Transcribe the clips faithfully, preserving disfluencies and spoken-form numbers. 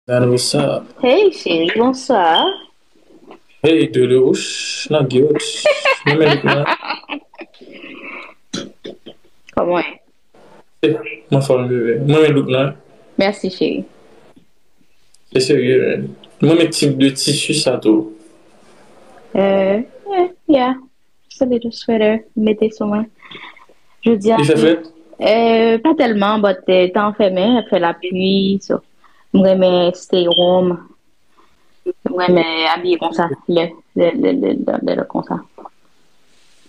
Vanessa. Hey, chéri, bonsoir. Hey, Dodo, nan gyot. Mwen men look nan. Kòman? Mwen fò m bebe. Mwen men look nan. Merci, chéri. Se serye, man. Mwen men tip de tisi sa tou. Euh, yeah, yeah. Just a little sweater, mete sou mwen. Jodi a. Li fè frèt? Euh, pa tèlman, but euh, tan fèmen, ap fè lapli, so. Mwen renmen stay warm. Mwen renmen abiye konsa, lè, lè, lè, lè, lè, lè konsa.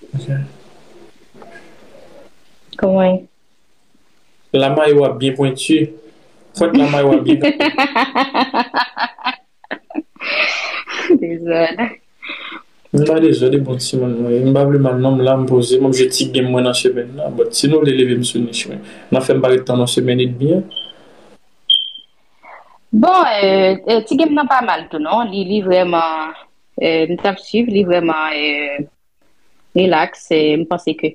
Ok. Kòman? Lamay ou a byen pwenti. Fòk lamay ou a byen pwenti. Dezòd. M pa dezòd, e bon timoun mwen. M pa vle mal non, m la, m poze, m ap jwe ti game mwen nan semèn nan. But si nou vle leve m sou nich mwen, n ap fè m parèt tan nan semèn edmi an. Bon, euh, euh, ti game nan pa mal tou non. Li, li vrèman, euh, m t ap swiv, li vrèman euh, relax. Euh, m panse ke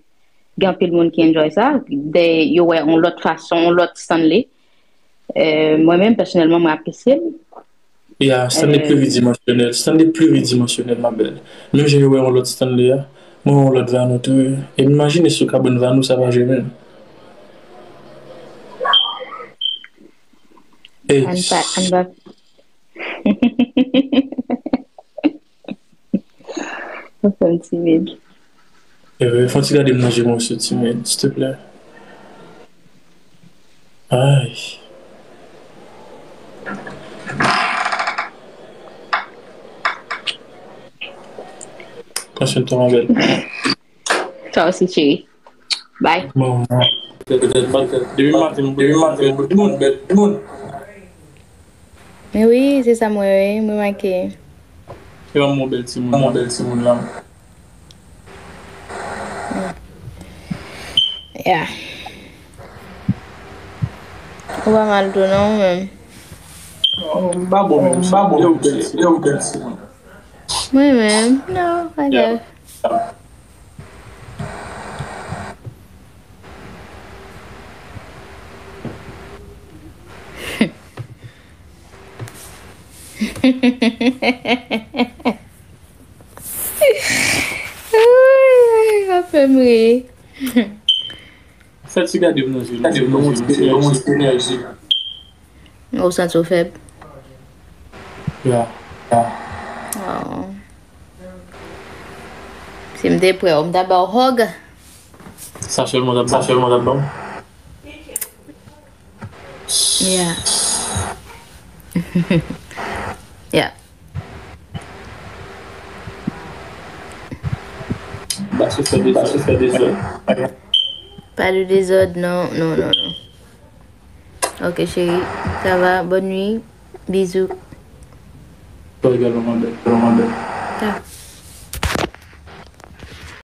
gen anpil moun ki enjoy sa. De, yo wè yon lòt fason, yon lòt Stanley. Euh, mwen menm, pèsonèlman, mwen apresye l. Yeah, Stanley pluridimansyonèl. Stanley pluridimansyonèl, ma belle. Menm jan yo wè yon lòt Stanley a, mwen wè yon lòt Vanou tou. E m imajine si w ka ban Vanou, sa pa jwe menm. Hey. Ann pa, ann pa. Sa fè m timid. Eh, fè yon ti gade m nan je mwen sou timid, s'il te plaît. Ay. Pran swen de twa, ma belle. Toi aussi, chérie. Bye. Bon, bon. Depi maten, depi maten, tout moun bèl, tout moun. Men wi, se sa mwen, wi, mwen make. E yon bèl timoun, yon bèl timoun la. Yeah. Ou pa mal tou non, ou menm. Oh, m pa bon, menm, m pa bon, yon bèl timoun, yon bèl timoun. Mwen menm, non, pa grav. Sa fè m ri. Fè ti gade m nan je, nan je, nan je, nan je. Ou santi w fèb? Ya, ya. Oh. Si m te prè w, m ta ba w hug. Sa sèlman t ap, sa sèlman t ap ban m. Yeah. Yeah. Ba se fè dezòd, ba se fè dezòd. Pas de désordre, non, non, non, non. Ok, chérie, ça va, bonne nuit, bisous. Toi également, ma belle, également, ma belle. Ta.